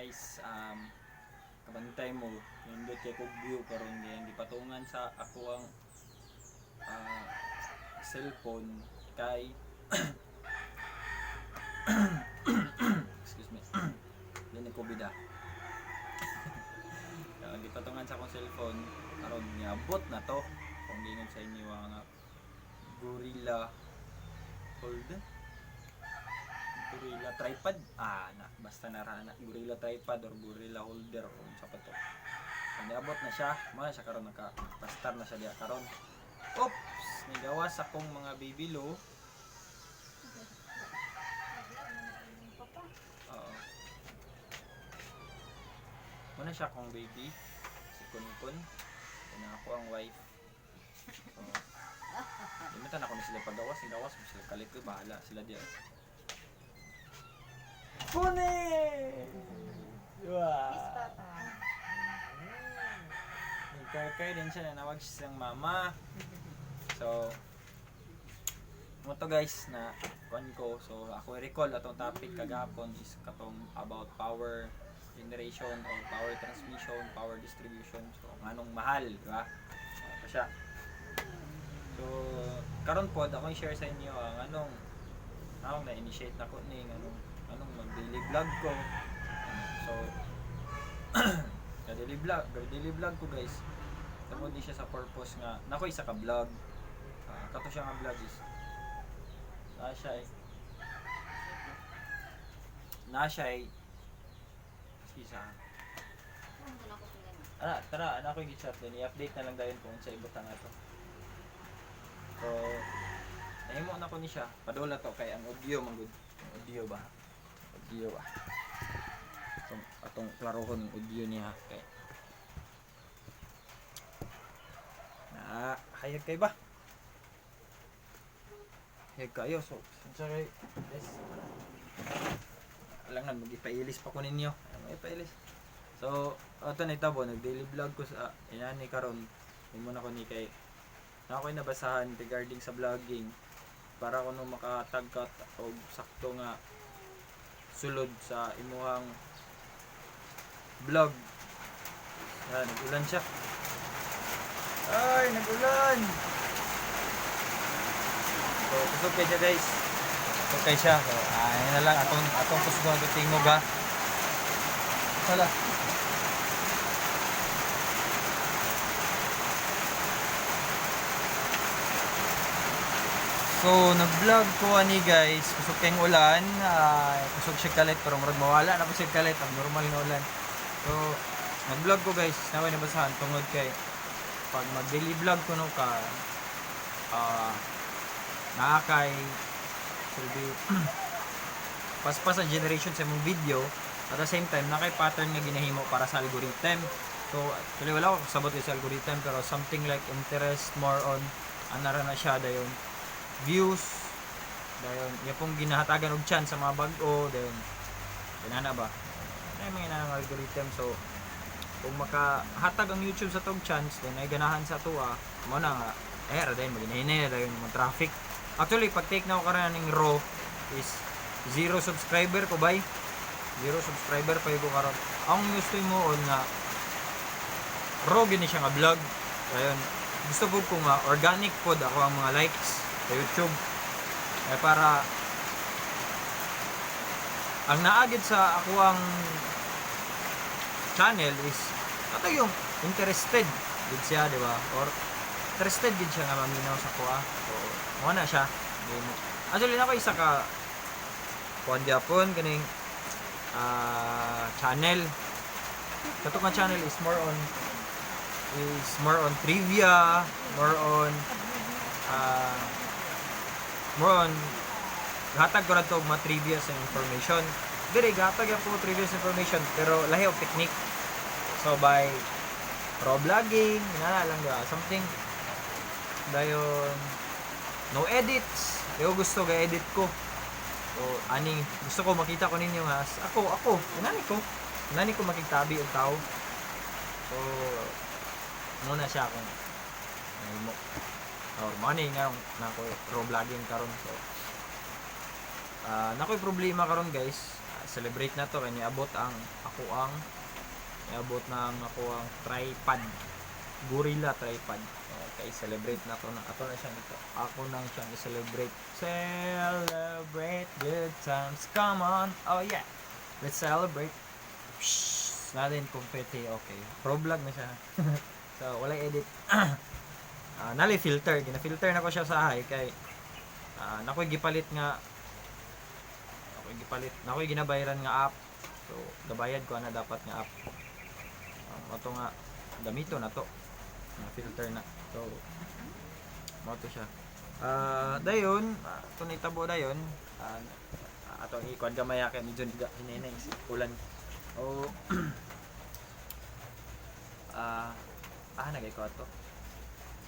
Guys, kabantay mo, nindot kay kog view karon kay ang gipatungan sa ako ang cellphone kay, excuse me, hindi ni COVID ah. Ang gipatungan sa akong cellphone karon, niabot na to kung gingon sa inyo ang gorilla hold, gorilla tripod, na basta nara na gorilla tripod or gorilla holder kung sa pa to. So, niabot na siya, mo na siya karon, naka pastar na siya diya karon. Oops, nigawas akong mga baby lo. Oo. Muna siya akong baby, si Kunkun. Yan ako ang wife. So, limitan ako na sila pagawas. Gawas mo sila kalit ko. Bahala sila diyan. Pune! Miss Wow! Papa. Nagkarkar din siya. Nanawag siya silang mama. So, mo to guys na kuan ko. So, ako i-recall atong topic kagapon is katong about power generation or power transmission, power distribution. So, nganong mahal, di ba? Ito siya. So, karon pod ako i-share sa inyo ang anong anong na-initiate na ko ni anong anong mag daily vlog ko. So, daily vlog ko, guys. Tungod di siya sa purpose nga nako isa ka vlog. Kato siya nga vlog is na siya eh. Na siya eh. Excuse ah. Ana, tara, ana ko yung chat din. I-update na lang dayon kung sa ibutang ato. So, nahimo na ko ni siya. Padula to kay ang audio man gud. Ang audio ba? Audio ba? So, atong klarohon ang audio niya kay na hayag kay ba? Hayag kayo. So, sa kay yes. Alangan magipailis pa ko ninyo. Ay, magipailis. So, ato na itabo, nag-daily vlog ko sa inani karon. Himo na ko ni kay na ako'y nabasahan regarding sa vlogging para kuno makatagkat og sakto nga sulod sa imuhang vlog. Yan, nag-ulan siya. Ay, nag-ulan! So, kusog kay siya, guys. Kusog kay siya. So, ay na lang atong atong kusog ang tingog ha. Sala. So, nag-vlog ko ani guys, kusog kayong ulan, kusog siya kalit pero murag mawala na po siya kalit, ang normal nga ulan. So, nag-vlog ko guys, naway nabasahan tungod kay pag mag-daily vlog ko no ka naa kay silbi paspas ang generation sa imong video, at the same time na kay pattern nga ginahimo para sa algorithm. So, actually wala ko kasabot sa algorithm pero something like interest, more on ana ra na siya, dayon views, dayon iya pong ginahatagan og chance sa mga bag-o, dayon inana ba, ano yung mga inanang algorithm. So kung makahatag ang YouTube sa tog chance, then ay ganahan sa tuwa mo na nga eh ra dayon maginahinay na dayon yung traffic. Actually, pag take na ako karon ning raw is zero subscriber ko bay, zero subscriber pa ko karon. Ang gusto mo on nga raw gini siya nga vlog, dayon gusto pud ko nga organic pod ako ang mga likes sa YouTube eh, para ang naagid sa ako ang channel is ato yung interested gid siya, di ba? Or interested gid siya nga maminaw sa kuha. So mo na siya. Di mo actually na ko isa ka kuan gyapon kaning channel. Kato nga channel is more on trivia, more on hatag ko ra to og mga trivia sa information. Dire gatag po trivia sa information pero lahi og technique. So by raw vlogging, inana lang ba something, dayon no edits. Di ko gusto ga edit ko. So ani gusto ko makita ko ninyo nga ako ako inani ko makigtabi og tao. So muna siya akong nahimo or money nga nako raw vlogging karon. So nakoy problema karon guys. Celebrate na to kay niabot na ang ako ang tripod. Gorilla tripod. Okay, celebrate na to na ato na siyang ito. Ako nang siyang i-celebrate. Celebrate good times. Come on. Oh yeah. Let's celebrate. Shhh, natin confetti. Okay. Pro vlog na siya. So, walay edit. Nali filter. Gina-filter na ko siya sa hay kay nakoy gipalit nga ako'y gipalit nakoy ginabayaran nga app, so gabayad ko na dapat nga app ato nga gamito na to na filter na. So mao to siya. Dayon uh, nitabo dayon ato ang ikuan gamay kay medyo hinay ulan o nagay ko ato.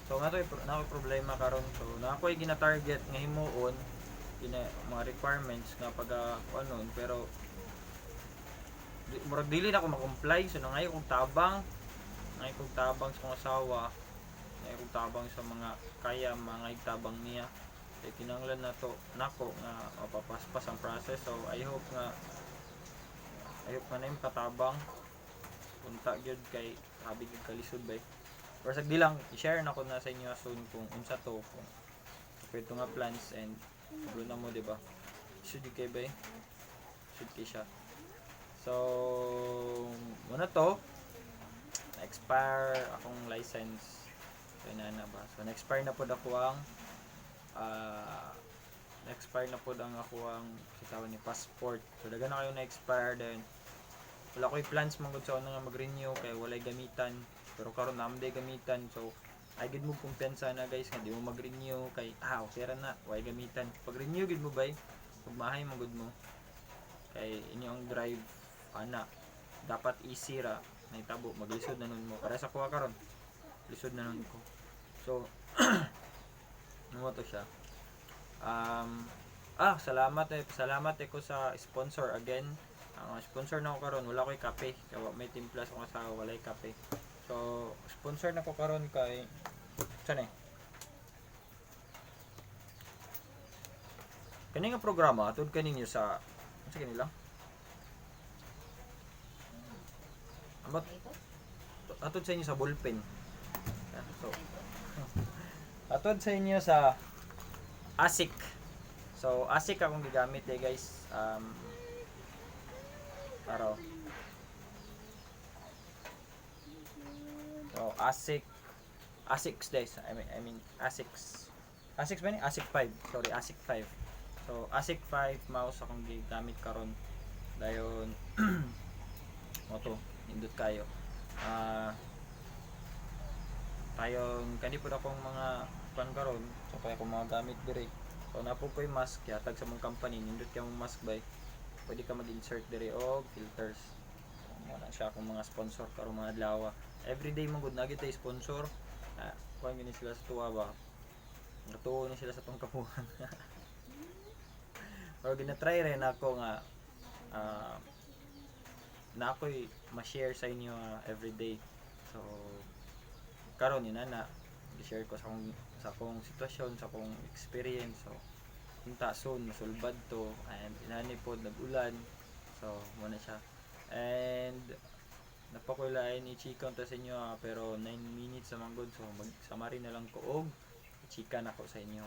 So nga to na problema karon. So na ako'y gina-target nga himuon gina mga requirements nga pag kuanon, pero murag dili na ako ma-comply. So nangayo kong tabang sa akong asawa, nangayo kong tabang sa mga kaya mga tabang niya kay kinahanglan na to nako nga mapapaspas ang process. So I hope nga na yung katabang unta gyud kay grabe gyud kalisod bay. Pero sagdi lang, i-share na ko na sa inyo soon kung unsa to, kung pwede nga plans and kabalo na mo, di ba? Lisod gyud kay bay, lisod kay siya. So muna to, na-expire akong license. So inana ba, so na-expire na pod ako ang na-expire na pod ang ako ang sa tawag ni passport. So daghan na kayo na-expire. Then wala ko'y plans man gud sa una nga mag-renew kay walay gamitan, pero karon naa man day gamitan. So ay gid mo kumpiyansa na, guys, nga di mo mag-renew kay okay ra na, way gamitan. Pag renew gid mo bay, pag mahay man gud mo kay inyo ang drive ana dapat easy ra nahitabo, maglisod na nun mo. Para sa kuha karon, lisod na nun ko. So mo to siya. Salamat eh ko sa sponsor again. Ang sponsor na ako karon, wala ko'y kape kay wa may timpla sa akong asawa, walay kape. So sponsor na ko karon kay saan eh kani nga programa atud kaninyo sa unsa kanila. Amot atod sa inyo sa ballpen. Yan, so atod sa inyo sa ASIC. So ASIC akong gigamit eh, guys. Araw. So ASIC ASICS guys. I mean ASICS. ASICS ba ni? ASIC 5. Sorry, ASIC 5. So ASIC 5 mouse akong gigamit karon. Dayon mo to, nindot kayo. Tayon kani pud akong mga kuan karon, so kaya akong mga gamit diri. So napo ko'y mask yatag sa mong company, nindot kay mong mask bay. Pwede ka mag-insert diri og filters. So, mo na siya akong mga sponsor karong mga adlaw. Everyday man gud na gyud tay sponsor. Kuan gini sila sa tuwa ba. Natuo ni sila sa tong kapuhan. Pero gina-try rin ako nga na ako'y ma-share sa inyo everyday. So karon yun na na i-share ko sa akong sitwasyon, sa akong experience. So unta soon masulbad to and inani pod nag-ulan. So mo na siya. And napakulain ni chika ta sa inyo pero 9 minutes naman good. So mag summary na lang ko og chika na ko sa inyo.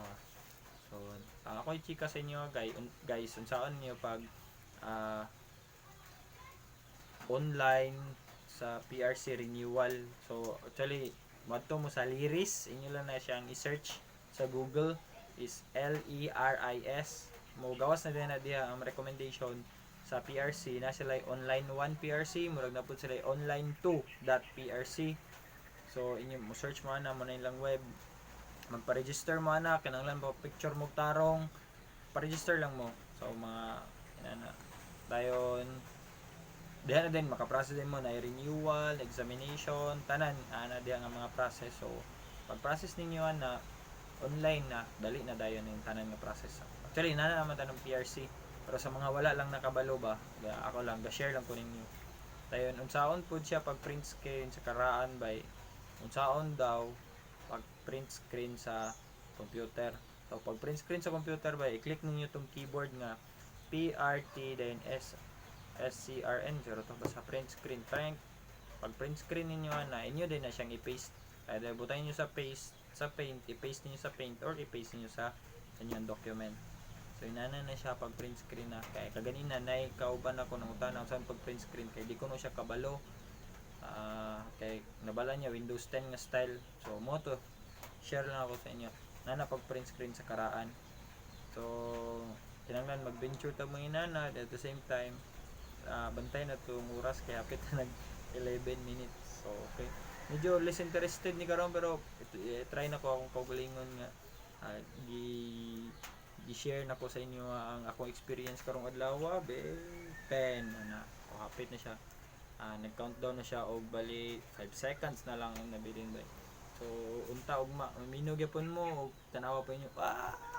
So ang ako'y chika sa inyo guys, guys, unsaon niyo pag online sa PRC renewal? So actually madto mo sa Liris, inyo lang na siyang i-search sa Google is LERIS. Mo gawas na din na diha ang recommendation sa PRC na sila online 1 PRC, murag na pud sila online 2.prc. So inyo mo search mo ana mo na ilang web, magpa-register mo ana, kinahanglan mo picture mo tarong, pa-register lang mo. So mga inana dayon diha na din makaprocess din mo na renewal, examination, tanan ana diha nga mga process. So pag process ninyo ana online na, dali na dayon yung tanan nga process. Actually na naman tanong PRC, pero sa mga wala lang nakabalo ba, ako lang ga-share lang ko ninyo. Dayon unsaon pud siya pag print screen sa karaan by unsaon daw pag print screen sa computer. So pag print screen sa computer ba, i-click ninyo tong keyboard nga PRT then S SCRN zero to, basta print screen prank. Pag print screen ninyo ana, inyo din na siyang i-paste. Kaya butay niyo sa paste sa paint, i-paste niyo sa paint or i-paste niyo sa inyong document. So inana na siya pag print screen na. Kaya kaganina nay kauban ako nang utana sa pag print screen kay di ko no siya kabalo. Kay nabala niya Windows 10 nga style. So mo to, share lang ako sa inyo. Nana pag print screen sa karaan. So kinahanglan mag-venture ta mga inana. At the same time, bantay na tong oras kay hapit na nag 11 minutes. So okay. Medyo less interested ni karon, pero ito, eh, try na ko akong kaugalingon nga gi gi-share na ko sa inyo ang akong experience karong adlaw be 10 na o hapit na siya. Nag-countdown na siya og bali 5 seconds na lang ang nabilin ba. So unta ugma, maminaw gyapon mo og tanawa pa inyo. Ah!